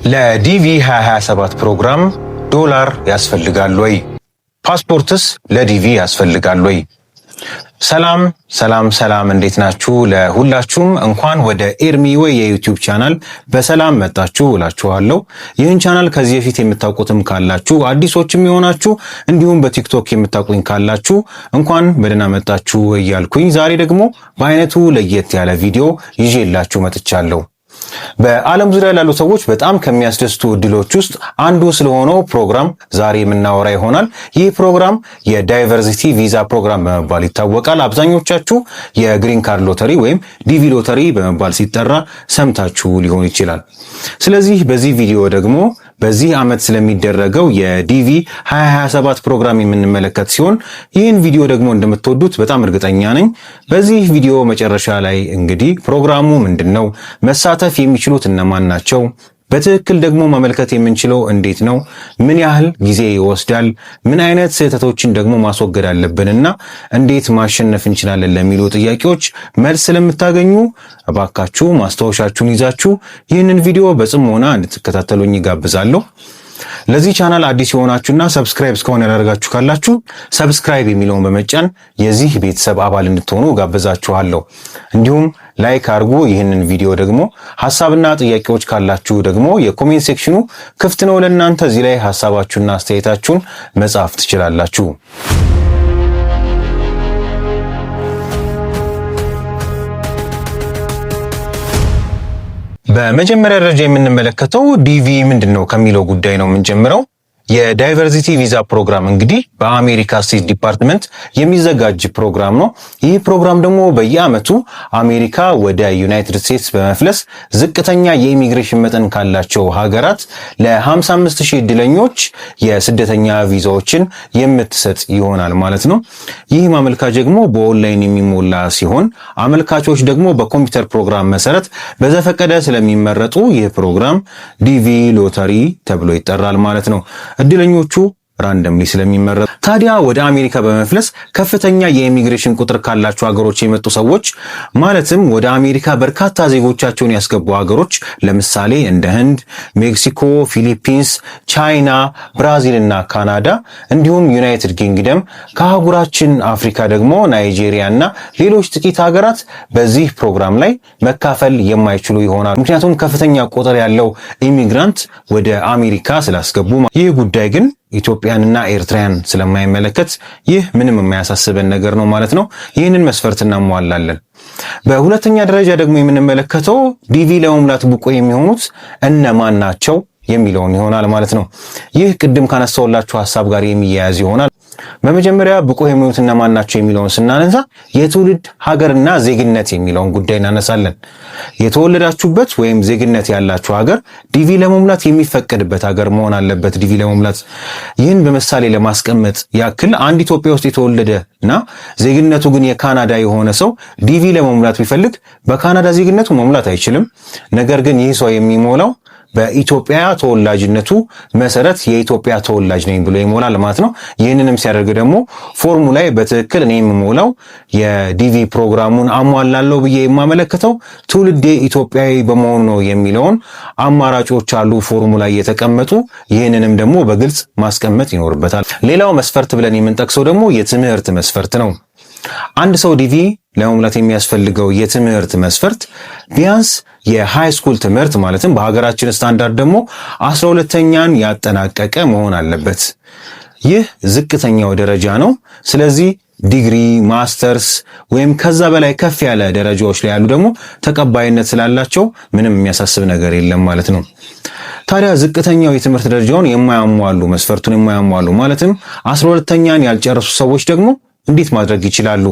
ለዲቪ 2027 ፕሮግራም ዶላር ያስፈልጋል ወይ? ፓስፖርትስ ለዲቪ ያስፈልጋል ወይ? ሰላም ሰላም ሰላም፣ እንዴት ናችሁ? ለሁላችሁም እንኳን ወደ ኤርሚ ወይ የ YouTube channel በሰላም መጣችሁ እላችኋለሁ። ይህን ቻናል ከዚህ በፊት የምታውቁትም ካላችሁ፣ አዲሶችም የሆናችሁ፣ እንዲሁም በ TikTok የምታውቁኝ ካላችሁ እንኳን በደህና መጣችሁ እያልኩኝ ዛሬ ደግሞ በአይነቱ ለየት ያለ ቪዲዮ ይዤላችሁ መጥቻለሁ። በዓለም ዙሪያ ላሉ ሰዎች በጣም ከሚያስደስቱ እድሎች ውስጥ አንዱ ስለሆነው ፕሮግራም ዛሬ የምናወራ ይሆናል። ይህ ፕሮግራም የ diversity visa program በመባል ይታወቃል። አብዛኞቻችሁ የ green card lottery ወይም DV lottery በመባል ሲጠራ ሰምታችሁ ሊሆን ይችላል። ስለዚህ በዚህ ቪዲዮ ደግሞ በዚህ ዓመት ስለሚደረገው የዲቪ 2027 ፕሮግራም የምንመለከት ሲሆን ይህን ቪዲዮ ደግሞ እንደምትወዱት በጣም እርግጠኛ ነኝ። በዚህ ቪዲዮ መጨረሻ ላይ እንግዲህ ፕሮግራሙ ምንድን ነው፣ መሳተፍ የሚችሉት እነማን ናቸው፣ በትክክል ደግሞ ማመልከት የምንችለው እንዴት ነው፣ ምን ያህል ጊዜ ይወስዳል፣ ምን አይነት ስህተቶችን ደግሞ ማስወገድ አለብንና እንዴት ማሸነፍ እንችላለን ለሚሉ ጥያቄዎች መልስ ስለምታገኙ እባካችሁ ማስታወሻችሁን ይዛችሁ ይህንን ቪዲዮ በጽሞና እንድትከታተሉኝ እጋብዛለሁ። ለዚህ ቻናል አዲስ የሆናችሁና subscribe እስካሁን ያላደረጋችሁ ካላችሁ subscribe የሚለውን በመጫን የዚህ ቤተሰብ አባል እንድትሆኑ ጋብዛችኋለሁ። እንዲሁም like አድርጉ። ይህንን ቪዲዮ ደግሞ ሐሳብና ጥያቄዎች ካላችሁ ደግሞ የ comment section ኑ ክፍት ነው ለእናንተ። እዚህ ላይ ሐሳባችሁና አስተያየታችሁን መጻፍ ትችላላችሁ። በመጀመሪያ ደረጃ የምንመለከተው ዲቪ ምንድን ነው ከሚለው ጉዳይ ነው የምንጀምረው። የ diversity visa program እንግዲህ በአሜሪካ State Department የሚዘጋጅ ፕሮግራም ነው። ይህ ፕሮግራም ደግሞ በየዓመቱ አሜሪካ ወደ ዩናይትድ ስቴትስ በመፍለስ ዝቅተኛ የኢሚግሬሽን መጠን ካላቸው ሀገራት ለ55 ሺህ እድለኞች የስደተኛ ቪዛዎችን የምትሰጥ ይሆናል ማለት ነው። ይህ ማመልከቻ ደግሞ በኦንላይን የሚሞላ ሲሆን አመልካቾች ደግሞ በኮምፒውተር ፕሮግራም መሰረት በዘፈቀደ ስለሚመረጡ ይህ ፕሮግራም DV lottery ተብሎ ይጠራል ማለት ነው። እድለኞቹ randomly ስለሚመረጡ ታዲያ ወደ አሜሪካ በመፍለስ ከፍተኛ የኢሚግሬሽን ቁጥር ካላቸው ሀገሮች የመጡ ሰዎች፣ ማለትም ወደ አሜሪካ በርካታ ዜጎቻቸውን ያስገቡ ሀገሮች፣ ለምሳሌ እንደ ህንድ፣ ሜክሲኮ፣ ፊሊፒንስ፣ ቻይና፣ ብራዚል እና ካናዳ፣ እንዲሁም ዩናይትድ ኪንግደም፣ ከአህጉራችን አፍሪካ ደግሞ ናይጄሪያ እና ሌሎች ጥቂት ሀገራት በዚህ ፕሮግራም ላይ መካፈል የማይችሉ ይሆናል። ምክንያቱም ከፍተኛ ቁጥር ያለው immigrant ወደ አሜሪካ ስላስገቡ። ይህ ጉዳይ ግን ኢትዮጵያንና ኤርትራያን ስለማይመለከት ይህ ምንም የማያሳስበን ነገር ነው ማለት ነው። ይህንን መስፈርት እናሟላለን። በሁለተኛ ደረጃ ደግሞ የምንመለከተው ዲቪ ለመሙላት ብቁ የሚሆኑት እነማን ናቸው የሚለውን ይሆናል ማለት ነው። ይህ ቅድም ካነሳሁላችሁ ሀሳብ ጋር የሚያያዝ ይሆናል። በመጀመሪያ ብቁ የሚሆኑት እነማን ናቸው የሚለውን ስናነሳ የትውልድ ሀገርና ዜግነት የሚለውን ጉዳይ እናነሳለን። የተወለዳችሁበት ወይም ዜግነት ያላችሁ ሀገር ዲቪ ለመሙላት የሚፈቀድበት ሀገር መሆን አለበት። ዲቪ ለመሙላት ይህን በምሳሌ ለማስቀመጥ ያክል አንድ ኢትዮጵያ ውስጥ የተወለደ እና ዜግነቱ ግን የካናዳ የሆነ ሰው ዲቪ ለመሙላት ቢፈልግ በካናዳ ዜግነቱ መሙላት አይችልም። ነገር ግን ይህ ሰው የሚሞላው በኢትዮጵያ ተወላጅነቱ መሰረት የኢትዮጵያ ተወላጅ ነኝ ብሎ ይሞላል ማለት ነው። ይህንንም ሲያደርግ ደግሞ ፎርሙ ላይ በትክክል እኔ የምሞላው የዲቪ ፕሮግራሙን አሟላለሁ ብዬ የማመለክተው ትውልዴ ኢትዮጵያዊ በመሆኑ ነው የሚለውን አማራጮች አሉ ፎርሙ ላይ የተቀመጡ። ይህንንም ደግሞ በግልጽ ማስቀመጥ ይኖርበታል። ሌላው መስፈርት ብለን የምንጠቅሰው ደግሞ የትምህርት መስፈርት ነው። አንድ ሰው ዲቪ ለመሙላት የሚያስፈልገው የትምህርት መስፈርት ቢያንስ የ high school ትምህርት፣ ማለትም በሀገራችን ስታንዳርድ ደግሞ 12ተኛን ያጠናቀቀ መሆን አለበት። ይህ ዝቅተኛው ደረጃ ነው። ስለዚህ ዲግሪ፣ ማስተርስ ወይም ከዛ በላይ ከፍ ያለ ደረጃዎች ላይ ያሉ ደግሞ ተቀባይነት ስላላቸው ምንም የሚያሳስብ ነገር የለም ማለት ነው። ታዲያ ዝቅተኛው የትምህርት ደረጃውን የማያሟሉ፣ መስፈርቱን የማያሟሉ፣ ማለትም 12ተኛን ያልጨረሱ ሰዎች ደግሞ እንዴት ማድረግ ይችላሉ?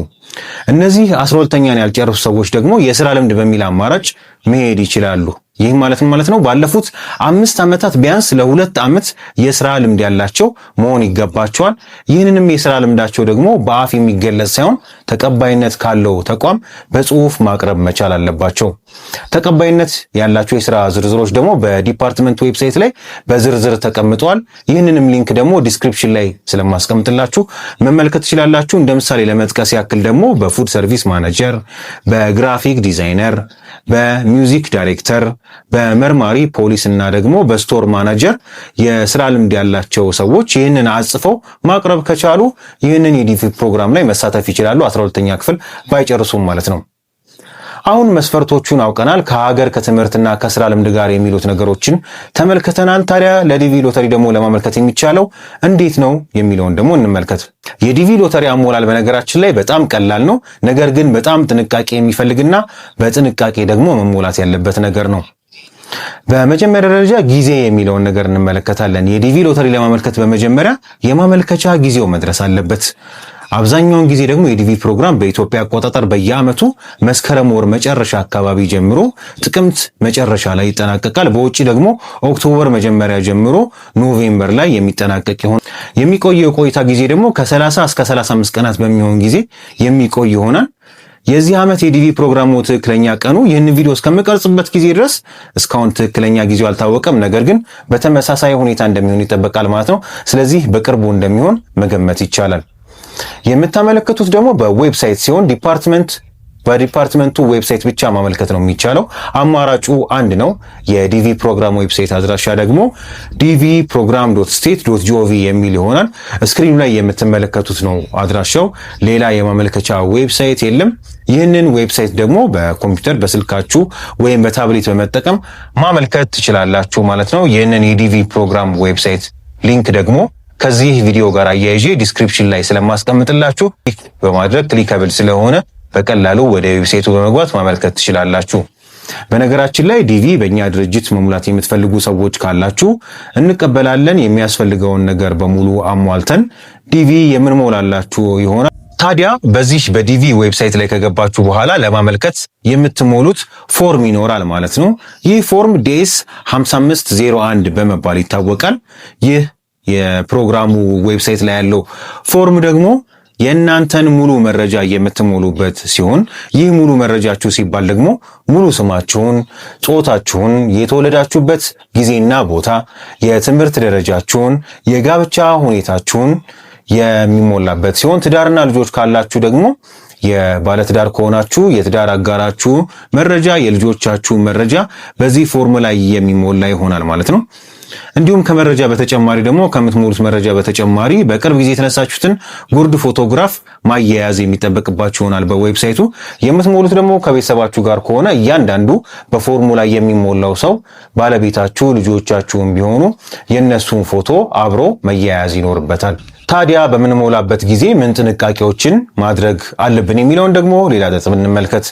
እነዚህ 12ተኛን ያልጨረሱ ሰዎች ደግሞ የስራ ልምድ በሚል አማራጭ መሄድ ይችላሉ። ይህ ማለት ማለት ነው ባለፉት 5 ዓመታት ቢያንስ ለ2 ዓመት የስራ ልምድ ያላቸው መሆን ይገባቸዋል። ይህንንም የስራ ልምዳቸው ደግሞ በአፍ የሚገለጽ ሳይሆን ተቀባይነት ካለው ተቋም በጽሁፍ ማቅረብ መቻል አለባቸው። ተቀባይነት ያላቸው የስራ ዝርዝሮች ደግሞ በ department website ላይ በዝርዝር ተቀምጠዋል። ይህንንም link ደግሞ description ላይ ስለማስቀምጥላችሁ መመልከት ትችላላችሁ። እንደ ምሳሌ ለመጥቀስ ያክል ደግሞ በ food service manager፣ በ graphic designer፣ በ music director፣ በመርማሪ ፖሊስ እና ደግሞ በ store manager የስራ ልምድ ያላቸው ሰዎች ይህንን አጽፈው ማቅረብ ከቻሉ ይህንን የዲቪ ፕሮግራም ላይ መሳተፍ ይችላሉ። 12ኛ ክፍል ባይጨርሱም ማለት ነው። አሁን መስፈርቶቹን አውቀናል። ከሀገር፣ ከትምህርትና ከስራ ልምድ ጋር የሚሉት ነገሮችን ተመልክተናል። ታዲያ ለዲቪ ሎተሪ ደግሞ ለማመልከት የሚቻለው እንዴት ነው የሚለውን ደግሞ እንመልከት። የዲቪ ሎተሪ አሞላል በነገራችን ላይ በጣም ቀላል ነው። ነገር ግን በጣም ጥንቃቄ የሚፈልግና በጥንቃቄ ደግሞ መሞላት ያለበት ነገር ነው። በመጀመሪያ ደረጃ ጊዜ የሚለውን ነገር እንመለከታለን። የዲቪ ሎተሪ ለማመልከት በመጀመሪያ የማመልከቻ ጊዜው መድረስ አለበት። አብዛኛውን ጊዜ ደግሞ የዲቪ ፕሮግራም በኢትዮጵያ አቆጣጠር በየዓመቱ መስከረም ወር መጨረሻ አካባቢ ጀምሮ ጥቅምት መጨረሻ ላይ ይጠናቀቃል። በውጭ ደግሞ October መጀመሪያ ጀምሮ November ላይ የሚጠናቀቅ ይሆናል። የሚቆየው የቆይታ ጊዜ ደግሞ ከ30 እስከ 35 ቀናት በሚሆን ጊዜ የሚቆይ ይሆናል። የዚህ ዓመት የዲቪ ፕሮግራሙ ትክክለኛ ቀኑ ይህን ቪዲዮ እስከምቀርጽበት ጊዜ ድረስ እስካሁን ትክክለኛ ጊዜው አልታወቀም። ነገር ግን በተመሳሳይ ሁኔታ እንደሚሆን ይጠበቃል ማለት ነው። ስለዚህ በቅርቡ እንደሚሆን መገመት ይቻላል። የምታመለክቱት ደግሞ በ website ሲሆን በ department ኡ website ብቻ ማመልከት ነው የሚቻለው። አማራጩ አንድ ነው። የዲቪ ፕሮግራም website አድራሻ ደግሞ dvprogram.state.gov የሚል ይሆናል። Screen ኡ ላይ የምትመለከቱት ነው አድራሻው። ሌላ የማመልከቻ website የለም። ይህንን website ደግሞ በኮምፒውተር፣ በስልካችሁ ወይም በታብሌት በመጠቀም ማመልከት ትችላላችሁ ማለት ነው። ይህንን የዲቪ ፕሮግራም website link ደግሞ ከዚህ ቪዲዮ ጋር አያይዤ description ላይ ስለማስቀምጥላችሁ በማድረግ clickable ስለሆነ በቀላሉ ወደ website ኡ በመግባት ማመልከት ትችላላችሁ። በነገራችን ላይ ዲቪ በእኛ ድርጅት መሙላት የምትፈልጉ ሰዎች ካላችሁ እንቀበላለን። የሚያስፈልገውን ነገር በሙሉ አሟልተን ዲቪ የምንሞላላችሁ ይሆናል። ታዲያ በዚህ በዲቪ website ላይ ከገባችሁ በኋላ ለማመልከት የምትሞሉት ፎርም ይኖራል ማለት ነው። ይህ ፎርም DS 5501 በመባል ይታወቃል። ይህ የፕሮግራሙ website ላይ ያለው ፎርም ደግሞ የእናንተን ሙሉ መረጃ የምትሞሉበት ሲሆን ይህ ሙሉ መረጃችሁ ሲባል ደግሞ ሙሉ ስማችሁን፣ ጾታችሁን፣ የተወለዳችሁበት ጊዜና ቦታ፣ የትምህርት ደረጃችሁን፣ የጋብቻ ሁኔታችሁን የሚሞላበት ሲሆን ትዳርና ልጆች ካላችሁ ደግሞ የባለትዳር ከሆናችሁ የትዳር አጋራችሁ መረጃ፣ የልጆቻችሁ መረጃ በዚህ ፎርም ላይ የሚሞላ ይሆናል ማለት ነው። እንዲሁም ከመረጃ በተጨማሪ ደግሞ ከምትሞሉት መረጃ በተጨማሪ በቅርብ ጊዜ የተነሳችሁትን ጉርድ ፎቶግራፍ ማያያዝ የሚጠበቅባችሁ ይሆናል። በ website ኡ የምትሞሉት ደግሞ ከቤተሰባችሁ ጋር ከሆነ እያንዳንዱ በፎርሙ ላይ የሚሞላው ሰው ባለቤታችሁ፣ ልጆቻችሁም ቢሆኑ የእነሱን ፎቶ አብሮ መያያዝ ይኖርበታል። ታዲያ በምንሞላበት ጊዜ ምን ጥንቃቄዎችን ማድረግ አለብን የሚለውን ደግሞ ሌላ ነጥብ እንመልከት።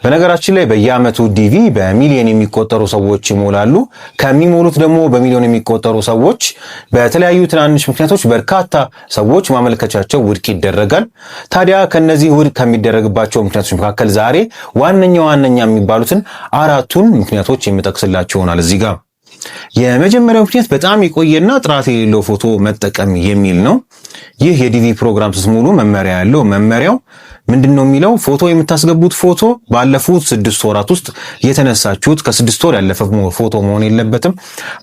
በነገራችን ላይ በየዓመቱ ዲቪ በሚሊዮን የሚቆጠሩ ሰዎች ይሞላሉ። ከሚሞሉት ደግሞ በሚሊዮን የሚቆጠሩ ሰዎች በተለያዩ ትናንሽ ምክንያቶች በርካታ ሰዎች ማመልከቻቸው ውድቅ ይደረጋል። ታዲያ ከነዚህ ውድቅ ከሚደረግባቸው ምክንያቶች መካከል ዛሬ ዋነኛ ዋነኛ የሚባሉትን አራቱን ምክንያቶች የምጠቅስላችሁ ይሆናል እዚህ ጋር። የመጀመሪያው ምክንያት በጣም የቆየና ጥራት የሌለው ፎቶ መጠቀም የሚል ነው። ይህ የዲቪ ፕሮግራም ስትሞሉ መመሪያ ያለው መመሪያው ምንድን ነው የሚለው፣ ፎቶ የምታስገቡት ፎቶ ባለፉት 6 ወራት ውስጥ የተነሳችሁት፣ ከ6 ወር ያለፈ ፎቶ መሆን የለበትም።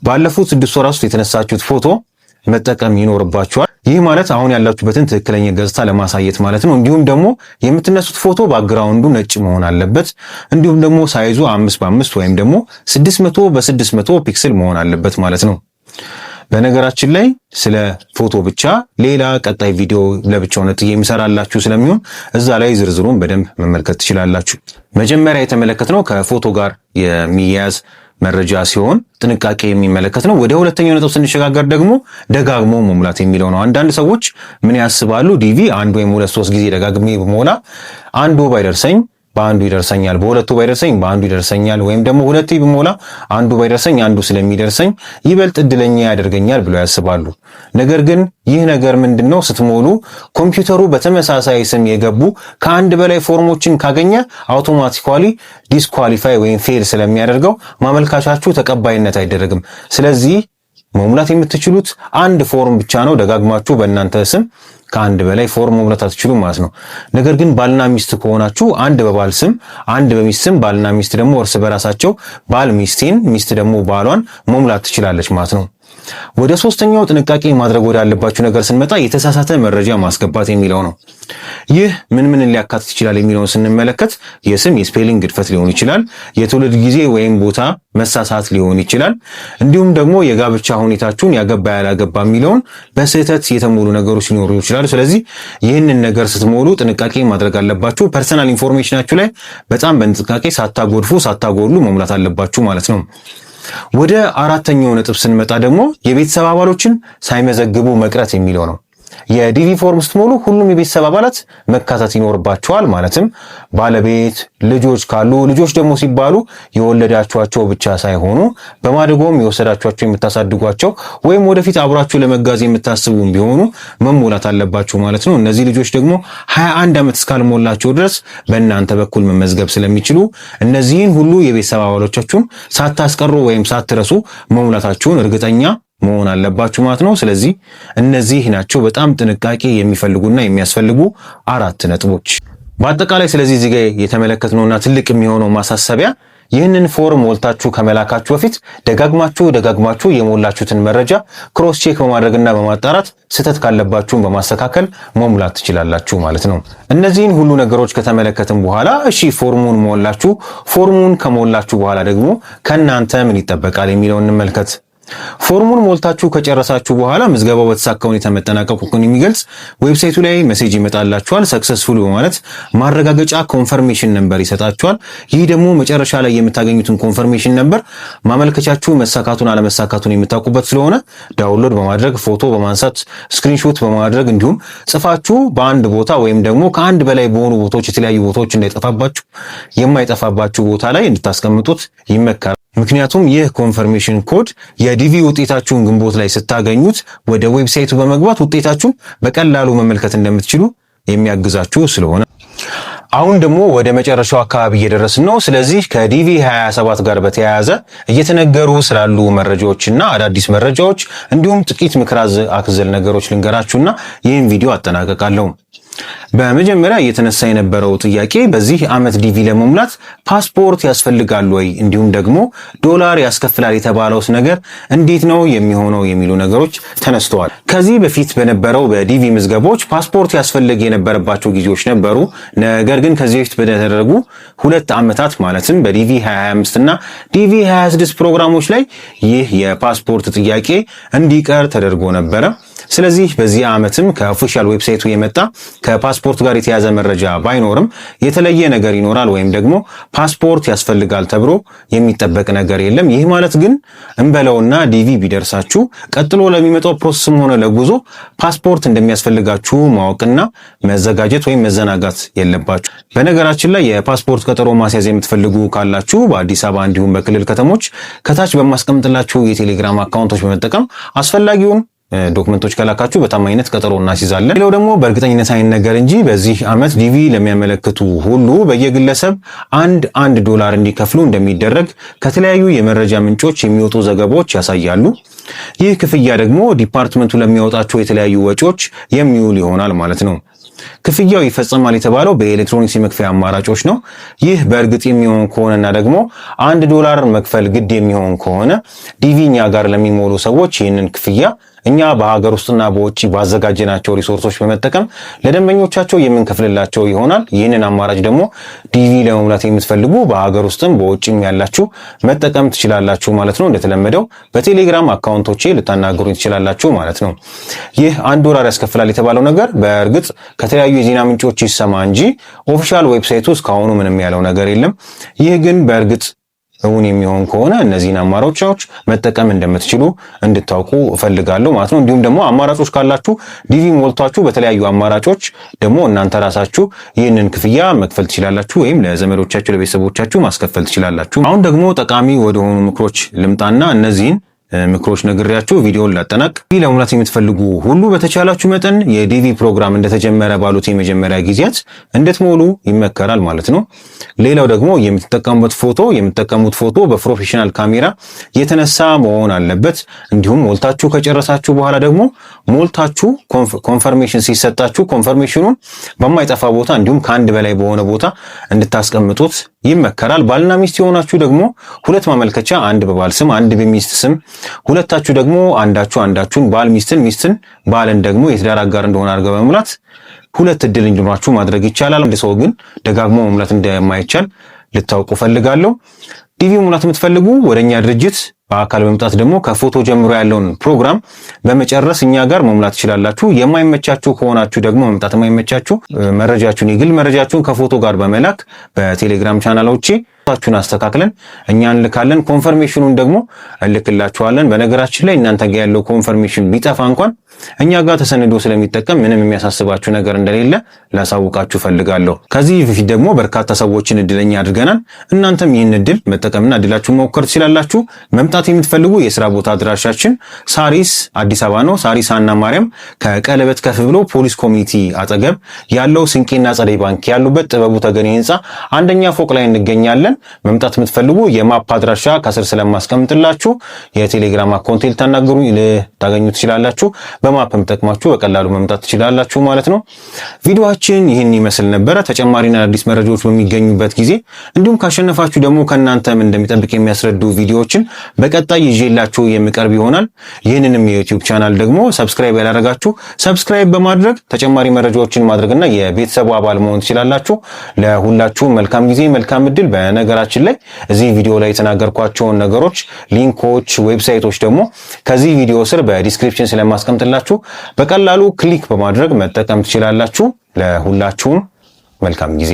ባለፉት 6 ወራት ውስጥ የተነሳችሁት ፎቶ መጠቀም ይኖርባችኋል። ይህ ማለት አሁን ያላችሁበትን ትክክለኛ ገጽታ ለማሳየት ማለት ነው። እንዲሁም ደግሞ የምትነሱት ፎቶ background ኡ ነጭ መሆን አለበት። እንዲሁም ደግሞ size ኡ 5 በ5 ወይም ደግሞ 600 በ600 pixel መሆን አለበት ማለት ነው። በነገራችን ላይ ስለ ፎቶ ብቻ ሌላ ቀጣይ ቪዲዮ ለብቻው ነጥዬ የሚሰራላችሁ ስለሚሆን እዛ ላይ ዝርዝሩን በደንብ መመልከት ትችላላችሁ። መጀመሪያ የተመለከትነው ከፎቶ ጋር የሚያያዝ መረጃ ሲሆን ጥንቃቄ የሚመለከት ነው። ወደ ሁለተኛው ነጥብ ስንሸጋገር ደግሞ ደጋግሞ መሙላት የሚለው ነው። አንዳንድ ሰዎች ምን ያስባሉ? ዲቪ አንድ ወይም ሁለት ሶስት ጊዜ ደጋግሜ ብሞላ አንዱ ባይደርሰኝ በአንዱ ይደርሰኛል፣ በሁለቱ ባይደርሰኝ በአንዱ ይደርሰኛል፣ ወይም ደግሞ ሁለቴ ብሞላ አንዱ ባይደርሰኝ አንዱ ስለሚደርሰኝ ይበልጥ እድለኛ ያደርገኛል ብለው ያስባሉ። ነገር ግን ይህ ነገር ምንድነው? ስትሞሉ ኮምፒውተሩ በተመሳሳይ ስም የገቡ ከአንድ በላይ ፎርሞችን ካገኘ automatically disqualify ወይም fail ስለሚያደርገው ማመልከቻችሁ ተቀባይነት አይደረግም። ስለዚህ መሙላት የምትችሉት አንድ ፎርም ብቻ ነው። ደጋግማችሁ በእናንተ ስም ከአንድ በላይ ፎርም መሙላት አትችሉም ማለት ነው። ነገር ግን ባልና ሚስት ከሆናችሁ አንድ በባል ስም፣ አንድ በሚስት ስም፣ ባልና ሚስት ደግሞ እርስ በራሳቸው ባል ሚስቴን፣ ሚስት ደግሞ ባሏን መሙላት ትችላለች ማለት ነው። ወደ ሶስተኛው ጥንቃቄ ማድረግ ወዳለባችሁ ነገር ስንመጣ የተሳሳተ መረጃ ማስገባት የሚለው ነው። ይህ ምን ምን ሊያካትት ይችላል የሚለውን ስንመለከት የስም የ spelling ግድፈት ሊሆን ይችላል፣ የትውልድ ጊዜ ወይም ቦታ መሳሳት ሊሆን ይችላል። እንዲሁም ደግሞ የጋብቻ ሁኔታችሁን ያገባ ያላገባ የሚለውን በስህተት የተሞሉ ነገሮች ሊኖሩ ይችላሉ። ስለዚህ ይህንን ነገር ስትሞሉ ጥንቃቄ ማድረግ አለባችሁ። Personal information ኣችሁ ላይ በጣም በጥንቃቄ ሳታጎድፉ ሳታጎድሉ መሙላት አለባችሁ ማለት ነው። ወደ አራተኛው ነጥብ ስንመጣ ደግሞ የቤተሰብ አባሎችን ሳይመዘግቡ መቅረት የሚለው ነው። የ DV form ስትሞሉ ሁሉም የቤተሰብ አባላት መካተት ይኖርባቸዋል። ማለትም ባለቤት፣ ልጆች ካሉ፣ ልጆች ደግሞ ሲባሉ የወለዳችኋቸው ብቻ ሳይሆኑ በማደጎም የወሰዳችኋቸው የምታሳድጓቸው ወይም ወደፊት አብራችሁ ለመጋዝ የምታስቡም ቢሆኑ መሞላት አለባቸው ማለት ነው። እነዚህ ልጆች ደግሞ 21 ዓመት እስካልሞላቸው ድረስ በእናንተ በኩል መመዝገብ ስለሚችሉ እነዚህን ሁሉ የቤተሰብ አባሎቻችሁን ሳታስቀሩ ወይም ሳትረሱ መሙላታችሁን እርግጠኛ መሆን አለባችሁ ማለት ነው። ስለዚህ እነዚህ ናቸው በጣም ጥንቃቄ የሚፈልጉና የሚያስፈልጉ አራት ነጥቦች። በአጠቃላይ ስለዚህ እዚህ ጋር የተመለከትነውና ትልቅ የሚሆነው ማሳሰቢያ ይህንን form ሞልታችሁ ከመላካችሁ በፊት ደጋግማችሁ ደጋግማችሁ የሞላችሁትን መረጃ cross check በማድረግና በማጣራት ስህተት ካለባችሁን በማስተካከል መሙላት ትችላላችሁ ማለት ነው። እነዚህን ሁሉ ነገሮች ከተመለከትን በኋላ እሺ form ኡን ሞላችሁ። Form ኡን ከሞላችሁ በኋላ ደግሞ ከእናንተ ምን ይጠበቃል የሚለውን እንመልከት። Form ኡን ሞልታችሁ ከጨረሳችሁ በኋላ ምዝገባው በተሳካ ሁኔታ መጠናቀቁን የሚገልጽ website ኡ ላይ message ይመጣላችኋል። Successful በማለት ማረጋገጫ confirmation number ይሰጣችኋል። ይህ ደግሞ መጨረሻ ላይ የምታገኙትን confirmation number ማመልከቻችሁ መሳካቱን አለመሳካቱን የምታውቁበት ስለሆነ download በማድረግ፣ ፎቶ በማንሳት፣ screenshot በማድረግ እንዲሁም ጽፋችሁ በአንድ ቦታ ወይም ደግሞ ከአንድ በላይ በሆኑ ቦታዎች የተለያዩ ቦታዎች እንዳይጠፋባችሁ የማይጠፋባችሁ ቦታ ላይ እንድታስቀምጡት ይመከራል። ምክንያቱም ይህ confirmation code የ DV ውጤታችሁን ግንቦት ላይ ስታገኙት ወደ website ኡ በመግባት ውጤታችሁን በቀላሉ መመልከት እንደምትችሉ የሚያግዛችሁ ስለሆነ። አሁን ደግሞ ወደ መጨረሻው አካባቢ እየደረስን ነው። ስለዚህ ከ DV 27 ጋር በተያያዘ እየተነገሩ ስላሉ መረጃዎችና አዳዲስ መረጃዎች እንዲሁም ጥቂት ምክር አዘል ነገሮች ልንገራችሁና ይህን ቪዲዮ አጠናቀቃለሁ። በመጀመሪያ እየተነሳ የነበረው ጥያቄ በዚህ ዓመት DV ለመሙላት ፓስፖርት ያስፈልጋል ወይ፣ እንዲሁም ደግሞ ዶላር ያስከፍላል የተባለውስ ነገር እንዴት ነው የሚሆነው የሚሉ ነገሮች ተነስተዋል። ከዚህ በፊት በነበረው በ DV ምዝገባዎች ፓስፖርት ያስፈልግ የነበረባቸው ጊዜዎች ነበሩ። ነገር ግን ከዚህ በፊት በተደረጉ 2 ዓመታት ማለትም በ DV 2025 እና DV 26 ፕሮግራሞች ላይ ይህ የፓስፖርት ጥያቄ እንዲቀር ተደርጎ ነበረ። ስለዚህ በዚህ ዓመትም ከ official website ኡ የመጣ ከፓስፖርት ጋር የተያዘ መረጃ ባይኖርም የተለየ ነገር ይኖራል ወይም ደግሞ ፓስፖርት ያስፈልጋል ተብሎ የሚጠበቅ ነገር የለም። ይህ ማለት ግን እንበለውና DV ቢደርሳችሁ ቀጥሎ ለሚመጣው process ም ሆነ ለጉዞ ፓስፖርት እንደሚያስፈልጋችሁ ማወቅና መዘጋጀት ወይም መዘናጋት የለባችሁ። በነገራችን ላይ የፓስፖርት ቀጠሮ ማስያዝ የምትፈልጉ ካላችሁ በአዲስ አበባ እንዲሁም በክልል ከተሞች ከታች በማስቀምጥላችሁ የቴሌግራም account ኦች በመጠቀም አስፈላጊውን document ኦች ከላካችሁ በታማኝነት ቀጠሮ እናስይዛለን። ሌላው ደግሞ በእርግጠኝነት አይነገር እንጂ በዚህ ዓመት DV ለሚያመለክቱ ሁሉ በየግለሰብ አንድ አንድ ዶላር እንዲከፍሉ እንደሚደረግ ከተለያዩ የመረጃ ምንጮች የሚወጡ ዘገባዎች ያሳያሉ። ይህ ክፍያ ደግሞ department ኡ ለሚያወጣቸው የተለያዩ ወጪዎች የሚውል ይሆናል ማለት ነው። ክፍያው ይፈጸማል የተባለው በኤሌክትሮኒክስ የመክፈያ አማራጮች ነው። ይህ በእርግጥ የሚሆን ከሆነና ደግሞ 1 ዶላር መክፈል ግድ የሚሆን ከሆነ DV እኛ ጋር ለሚሞሉ ሰዎች ይህንን ክፍያ እኛ በሀገር ውስጥና በውጭ ባዘጋጀናቸው resource ኦች በመጠቀም ለደንበኞቻቸው የምንከፍልላቸው ይሆናል። ይህንን አማራጭ ደግሞ DV ለመሙላት የምትፈልጉ በሀገር ውስጥም በውጭም ያላችሁ መጠቀም ትችላላችሁ ማለት ነው። እንደተለመደው በቴሌግራም account ኦቼ ልታናገሩኝ ትችላላችሁ ማለት ነው። ይህ 1 ዶላር ያስከፍላል የተባለው ነገር በእርግጥ ከተለያዩ የዜና ምንጮች ይሰማ እንጂ official website ኡ እስካሁኑ ምንም ያለው ነገር የለም። ይህ ግን በእርግጥ እውን የሚሆን ከሆነ እነዚህን አማራጮች መጠቀም እንደምትችሉ እንድታውቁ እፈልጋለሁ ማለት ነው። እንዲሁም ደግሞ አማራጮች ካላችሁ DV ሞልታችሁ በተለያዩ አማራጮች ደግሞ እናንተ ራሳችሁ ይህንን ክፍያ መክፈል ትችላላችሁ፣ ወይም ለዘመዶቻችሁ ለቤተሰቦቻችሁ ማስከፈል ትችላላችሁ። አሁን ደግሞ ጠቃሚ ወደሆኑ ምክሮች ልምጣና እነዚህን ምክሮች ነግሬያችሁ ቪዲዮውን ላጠናቅ። ለመሙላት የምትፈልጉ ሁሉ በተቻላችሁ መጠን የ DV ፕሮግራም እንደተጀመረ ባሉት የመጀመሪያ ጊዜያት እንድትሞሉ ይመከራል ማለት ነው። ሌላው ደግሞ የምትጠቀሙበት ፎቶ የምትጠቀሙት ፎቶ በ professional ካሜራ የተነሳ መሆን አለበት። እንዲሁም ሞልታችሁ ከጨረሳችሁ በኋላ ደግሞ ሞልታችሁ confirmation ሲሰጣችሁ confirmation ኡን በማይጠፋ ቦታ እንዲሁም ከአንድ በላይ በሆነ ቦታ እንድታስቀምጡት ይመከራል። ባልና ሚስት የሆናችሁ ደግሞ ሁለት ማመልከቻ፣ አንድ በባል ስም፣ አንድ በሚስት ስም፣ ሁለታችሁ ደግሞ አንዳችሁ አንዳችሁን ባል ሚስትን፣ ሚስትን ባልን ደግሞ የትዳር አጋር እንደሆነ አድርገው በመሙላት ሁለት እድል እንዲኖራችሁ ማድረግ ይቻላል። አንድ ሰው ግን ደጋግሞ መሙላት እንደማይቻል ልታውቁ ፈልጋለሁ። DV መሙላት የምትፈልጉ ወደኛ ድርጅት በአካል በመምጣት ደግሞ ከፎቶ ጀምሮ ያለውን ፕሮግራም በመጨረስ እኛ ጋር መሙላት ትችላላችሁ። የማይመቻችሁ ከሆናችሁ ደግሞ መምጣት የማይመቻችሁ መረጃችሁን የግል መረጃችሁን ከፎቶ ጋር በመላክ በቴሌግራም ቻናሎቼ ችሁን አስተካክለን እኛ እንልካለን። Confirmation ኑን ደግሞ እልክላችኋለን። በነገራችን ላይ እናንተ ጋር ያለው confirmation ቢጠፋ እንኳን እኛ ጋር ተሰንዶ ስለሚጠቀም ምንም የሚያሳስባችሁ ነገር እንደሌለ ላሳውቃችሁ ፈልጋለሁ። ከዚህ በፊት ደግሞ በርካታ ሰዎችን እድለኛ አድርገናል። እናንተም ይህን እድል መጠቀምና እድላችሁን መሞከር ትችላላችሁ። መምጣት የምትፈልጉ የስራ ቦታ አድራሻችን ሳሪስ አዲስ አበባ ነው። ሳሪስ አና ማርያም ከቀለበት ከፍ ብሎ ፖሊስ community አጠገብ ያለው ስንቄና ጸደይ ባንክ ያሉበት ጥበቡ ተገኔ ህንፃ አንደኛ ፎቅ ላይ እንገኛለን። መምጣት የምትፈልጉ የ map አድራሻ ከስር ስለማስቀምጥላችሁ የቴሌግራም account ልታናገሩ ልታገኙ ትችላላችሁ። በ map ተጠቅማችሁ በቀላሉ መምጣት ትችላላችሁ ማለት ነው። ቪዲዮአችን ይህን ይመስል ነበረ። ተጨማሪና አዳዲስ መረጃዎች በሚገኙበት ጊዜ እንዲሁም ካሸነፋችሁ ደግሞ ከእናንተ ምን እንደሚጠብቅ የሚያስረዱ ቪዲዮዎችን በቀጣይ ይዤላችሁ የሚቀርብ ይሆናል። ይህንንም የዩቲዩብ ቻናል ደግሞ subscribe ያላደረጋችሁ subscribe በማድረግ ተጨማሪ መረጃዎችን ማድረግና የቤተሰቡ አባል መሆን ትችላላችሁ። ለሁላችሁም መልካም ጊዜ፣ መልካም እድል። በነገራችን ላይ እዚህ ቪዲዮ ላይ የተናገርኳቸውን ነገሮች link ኦች፣ website ኦች ደግሞ ከዚህ ቪዲዮ ስር በ description ስለማስቀምጥላችሁ በቀላሉ click በማድረግ መጠቀም ትችላላችሁ። ለሁላችሁም መልካም ጊዜ።